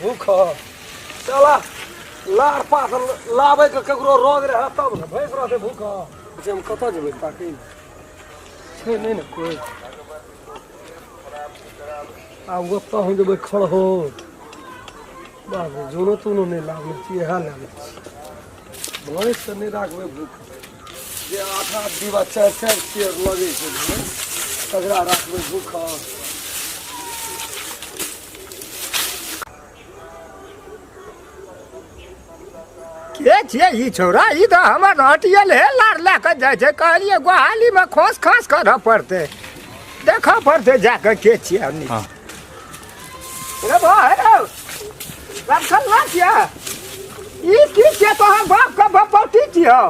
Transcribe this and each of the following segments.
भूख साला लार पास लाबै के ककरो रोग रहे तब ने भैंस रहते भूख जे हम कतऽ जेबै ताकै छै नहि ने कोइ। आब ओतऽ हम जेबै खड़हो बाप रे, जोनो तोनो नहि लाबै छी, इएह लाबै छी। भैंस तऽ नहि राखबै भूख, जे 8 8 डिब्बा 4 4 सेर लगै छै भैंस, तकरा राखबै भूख। के छियै ई छौड़ा? ई तऽ हमर हटियल हे लार लए कऽ जाइ छै। कहलियै गोहालीमे खोस खास करऽ पड़तै, देखऽ पड़तै जाकऽ के छियै। हमनी हाँ। रे भाई रौ, रमखल्ला छियै ई? की छियै तोहर बाप के बपौती छियौ?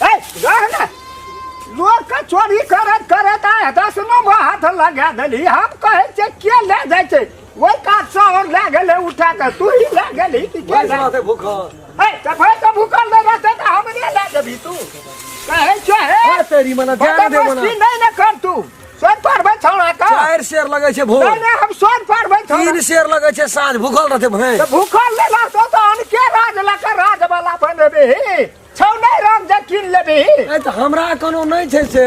ए रह ने, लोकके चोरी करैत करैत आइ दसनो हाथ लगा देली। हम कहै छियै के लए जाइ छै, ओहि कातसँ आओर लए गेलै उठा कऽ। तू ही लए गेलही कि के भैंस लए? रहते भूखल। ए तऽ भाइ तऽ भूखल नहि रहतै तऽ हमरे लए जेबही तू? कहै छियै हे। ए तेरी मना जान दे मना। बदमाशी नहि ने कर तू। सोन पारबै छौड़ा के। 4 शेर लगै छै भोर। नहि नहि, हम सोन पारबै छौड़ा। 3 शेर लगै छै साँझ, भूखल रहते भैंस। तऽ भूखल नहि रहतौ तऽ अनके राज लऽ कऽ राज वाला बनेबही? छौ नहि राम जे कीन लेबही? ए तऽ हमरा कोनो नहि छै से।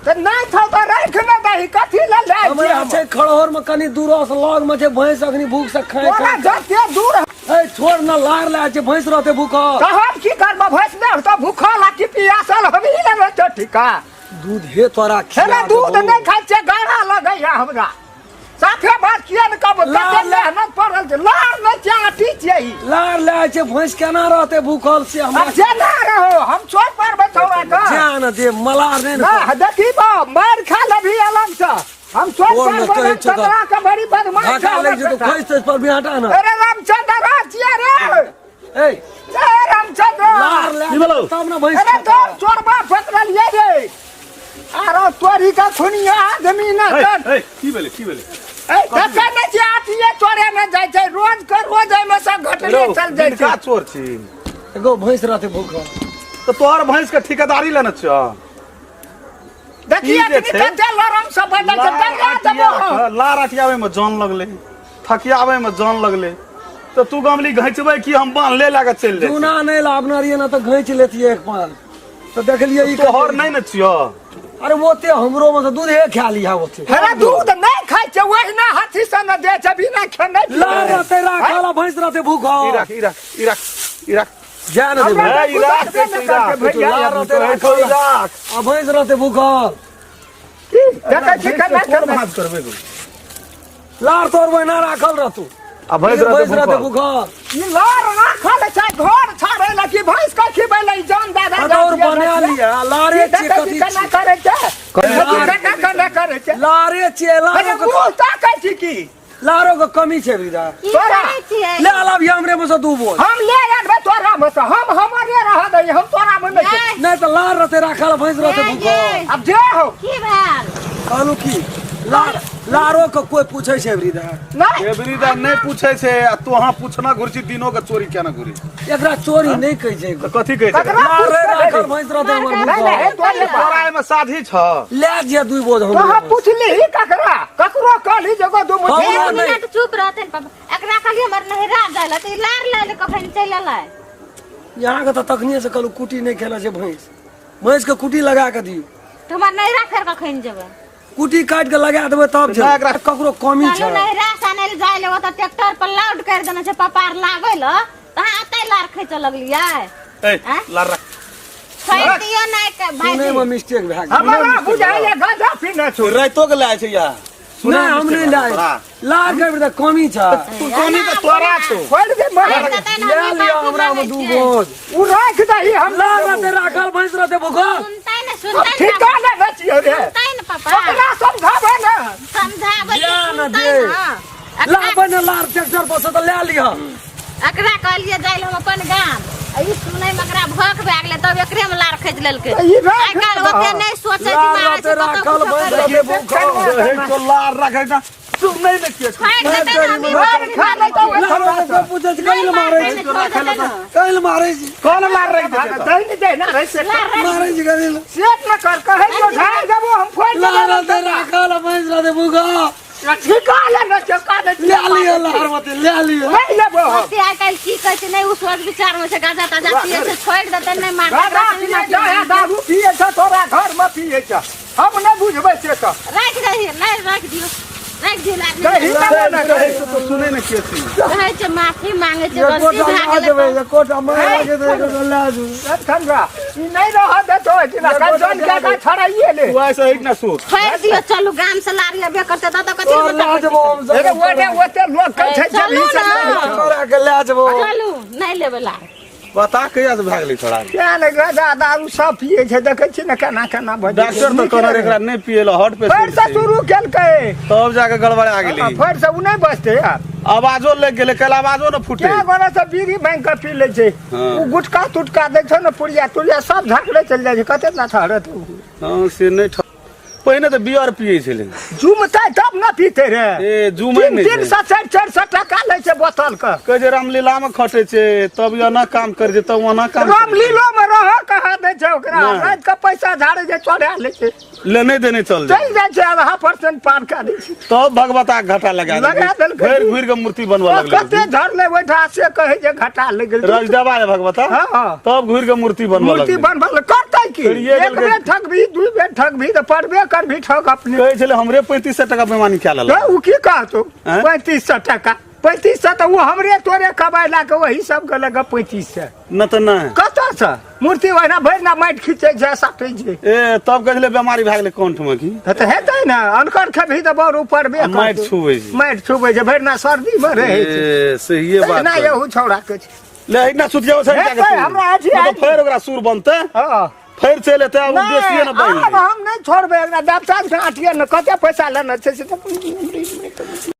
तऽ नहि छौ तऽ राखि ने दही, कथी लए लए छियै हमरा हम? छै खड़होर में कनी दूरो से लग में छै भैंस, अखनी भूख से खाय तोरा खाय। जते दूर। ए छोड़ न, लार लए छै, भैंस रहते भूखल। तऽ हम की करबै? भैंस नहि रहतौ भूखल आ कि पियासल, हम ही लेबै तो ठीका। दूध हे तोरा खिया हेरे दूध देबौ। नहि खाइ छियै, गाढ़ा लगैया हमरा। साफे बात किया ने कहबो? लार कते मेहनत पड़ल छै। लार नहि छै, आठी छियै ई। लार लए छै, भैंस केना रहते भूखल से हमरा? अब जेना रहो, हम छोड़ पारबै छौड़ा के। जान दे मलार नहि ने। ना देखी बा, मार खा लेबही अलग से। हम छोड़ तोर ने पारबै कहै छौ तऽ। रामचंद्रा के, बड़ी बदमाश छै धक्का हमर लागि जेतौ। बेटा। खसि तसि पर बिहाटा ना। अरे रामचंद्र छियै रे। ए ए रामचंद्र, लार लए की भेलौ? तब ने भैंस अरे खेतौ। तोर चोरबा पकड़लियै रे, आरो तोरी का खुनिया आदमी ना कर। ए, की भेलै, की भेलै? ए देखै नहि छियै, आठिए चोरे ने जाइ छै, रोज के रोज एहिमे से घटने चल जाइ छै। किनका चोर छी? एगो भैंस रहते भूखल। तऽ तोहर भैंस के ठेकेदारी लेने छियौ? देखिए ई जे कनी छै, कते लरम सब बदल छै, डरा देबो हम। लार अटियाबै में जान लगलै, थकियाबै में जान लगलै, तऽ तू गमली घैचबै कि हम बान्हले लए कऽ चलि जाइ? जूना नहि लाबने रहियै ना तऽ घैच लेतियै एक पान। तऽ देखलियै ई तोहर नहि ने छियौ। अरे ओते हमरो में तऽ दूधे खा लिहा ओते। अरे दूध नहि खाइ छै, ओहिना हाथी सन दे छै बिना खेने। लार रहते राखल आ भैंस रहते भूखल। ई राख, ई राख, ई राख, ई राख। जा ने देबै। हमरा ए, ई राख, गुजरबे नहि ई राख, करतै भैया। लार रहते राखल ई राख। आ भैंस रहते भूखल। की देखै छी केना कोन केना भाज करबै तू? लार तोर ओहिना राखल रहतू आ भैंस लेकिन रहतै भैंस रहते भूखल। भूखल। ई लार राखल छै घर छाड़ै लए कि भैंस के खिबै लए? ई जान दादा खदौर बना लिया, लारे छियै देखै छी कथी केना छियै? करै छै, देखी केना केना करै छै। लारे छियै। अरे लारो के मुँह ताकै छी की? लारो के कमी छै वृद्धा। की तोरा करै छियै? ले आलब हमरे में से 2 बोझ। हम ले आनबै तोरा में से, हम हमरे रह दही, हम तोरा में नहि छै। ये, नहि तऽ लार रहते राखल, भैंस रहते ये, भूखल। ये। आब जे हो। की भेल? कहलू की लार लारो के कोई पूछै छै वृद्धा? नहि। ए वृद्धा, नहि पूछै छै आ तू अहाँ पूछना घुर छी, दिनो के चोरी केना घुरी? एकरा चोरी नहि कहै छै। तऽ कथी कहै छै? ककरा लार पूछते राखल भेलै? भैंस रहते हमर नहि नहि, हे भूखल। तोरे बाप। तोरा एहिमे साझी छ? ले जे 2 बोझ तोहा हमरे में। पुछली ककरा? ककरो कहली जगह दू मुट्ठी? हमरा एक नहि। मिनट चुप रहते ने पापा। एकरा कहलियै हमर नहिरा जाइ लए तऽ ई लार लए ले कखन चलि एलै? यहाँ के तऽ तखनिये से कहलू कुटी नहि खेला छै भैंस, भैंस के कुटी लगा के दियौ। तऽ हमर नहिरा फेर कखन जेबै? कुटी काटि के लगा देबै तब नहि जेबै। ककरो कमी चलू छै? नहिरा से आनै लए जाइ लए, ओतऽ ट्रैक्टर पर लोड करि देने छै पापा आर लाबै लए, तऽ अहाँ एतै लार खींचऽ लगलियै? ए आँय? लार राख। छोड़ि दियौ नहि के सुनै भाईजी। में मिस्टेक भए गेल। हमरा बुझाइए गांजा पीने छौ। राइतो के लाय छै या? नहि, हम नहि लाए। लार के तऽ कमी छै। तू कमी तऽ तोरा छौ। छोड़ि दे मर। छोड़ि देतै ने, ले हमही लिअ बाप हमरा में मांगै 2 छियै। बोझ। उ राखि दही, हम लार रहते राखल, भैंस रहते भूखल। सुनतै ने, सुनतै ने। ठीका ने बेचियौ रे। सुनतै ने पापा। ओकरा समझाबै ने। समझाबै जा तऽ ने सुनतै दे। ने। लाबै ने लार ट्रैक्टर पर से तऽ लए लिअ। एकरा कहलियै जाइ लए हम अपन गाम, आ ई सुनै मे एकरा भक भए गेलै, तब एकरे मे लार खींच लेलकै। तऽ ई राख आइ काल्हि ने। ओते नहि सोचै लार दिमाग रहते छै, कतौ राखल, कुछो भैंस करै। रहते भूखल। हे तो लार राखै ना तू नहि ने कियो छोड़ि देतै ने, हमही मार बाप खा लेतौ। लारो के कोइ पूछै छै? कैल मारै नहि छै? छोड़ि देतै ने। कैल मारै छै? कोन लार राखि देतै तऽ? दही ने दे ना रे से। लार राखि मारै छै कथी लए? सेट न कर, कहै छौ झाड़ि देबो हम, फोड़ि लार देबो। रहते राखल, भैंस रहते भूखल। ठिका लेने छियौ, कानै छियौ। ले लिअ लहरमती ले लिअ नहि लेबो हम। ओते आइ काल्हि की कहै छै नहि ओ सोच विचार मे छै गाजा ताजा पियै छै छोड़ि देतै नहि मारतै गाजा पियै छै, या दारू पियै छै, तोरा घरमे पियै छै। हम नहि बुझबै से तऽ। राखि दही नहि राखि दियौ राखि दियौ लाज दही नहि देबो ने रहै छै तऽ सुनै ने के छी कहै छै माफी मांगे छै गलती एकोटा भए लऽ गेलै जेबै तऽ एकोटा मारि लागे तऽ एकोटा लए जेबै एखन रा, ई नहि रहऽ देतौ एहिठिना, कंचन के गाछ छड़ाइए ले। तू आइ से हटि ना सुत छोड़ि दियौ चलू गाम से लारी अबे करतै तऽ कथी तोर लए जेबो हम अरे ओने ओते लोक कहै छै चलू जमीन से ना। नहि होइ छै। तोरा के लए जेबो चलू नहि लेबै लार बता कहिया से भए गेलै छोड़ा किया ने गजा दारू सब पियै छै देखै छी ने केना केना भऽ जाइ छै। डॉक्टर तऽ कहने रहै एकरा नहि पियै लए हॉट फेर से पेशेंट छै शुरू केलकै तब जाके गड़बड़ा गेलै आ, फेर से ओ नहि बचतै आब आवाजो लागि गेलै काल्हि आवाजो ने फूटे क्या गोरे से बीड़ी भांगि कऽ पी लै छै हाँ। ओ गुटका तुटका दै छौ ने पुड़िया तुड़िया सब झकड़े चलि जाइ छै कते ना ठहरत उ हँ से नहि पहिने तऽ बियर पियै छलै जुमतै तब ने पीते रे ए जुमै तीन नहि तीन छै सए चारि चारि सए टका लै छै बोतल के कहै छै रामलीला मे खटै छै तब एना काम करै छै तब ओना काम करै छै। रामलीलो मे रह कहा दै छै ओकरा नहि। राति के पैसा झाड़े छै चोरा लै छै लेने देने चल जाए चलि जाइ छै आधा परसेंट पार कए दै छै तब भगवता के घाटा लगा लगा देलकै। फेर घुरि के मूर्ति बनबऽ लगलै कते झड़लै ओहिठाम से कहै जे घाटा लागि गेल रजदेवा है भगवता हाँ, हाँ। तब घुरि के मूर्ति बनबऽ मूर्ति लगलै बनबल करतै की फिर ये एक देलकै। बेर ठकबी दू बेर ठकबी तऽ पड़बे करबी ठक अपने कहै छलै हमरे 3500 टका बेमानी कए लेलक तऽ ओ की कहतौ आँय? 3500 टका 3500 तऽ ओ हमरे तोरे कमाइ के वही सब के लगे 3500 न तऽ नहि कतऽसँ मूर्ति ओहिना भरि ना माटि खींचै छै साटै छै ए तब कहै छलै बेमारी भए गेलै कंठ मे की तऽ हेतै ने अनकर खेबही तऽ बड़ ऊपर बे आ माटि छुबै छै। माटि छुबै छै भरि ना सर्दी मे रहै छै ए सहिए बात ना छै। एहू छौड़ा के छै ले एहिना सुति जाओ सही हेतै, हमरा अथी तऽ आबि- फेर ओकरा सुर बनतै हँ फेर चलि एतै आब नहि, बेसिए ने बनि आब हम नहि छोड़बै एकरा दबता आटिए ने कते पैसा लेने छै से तऽ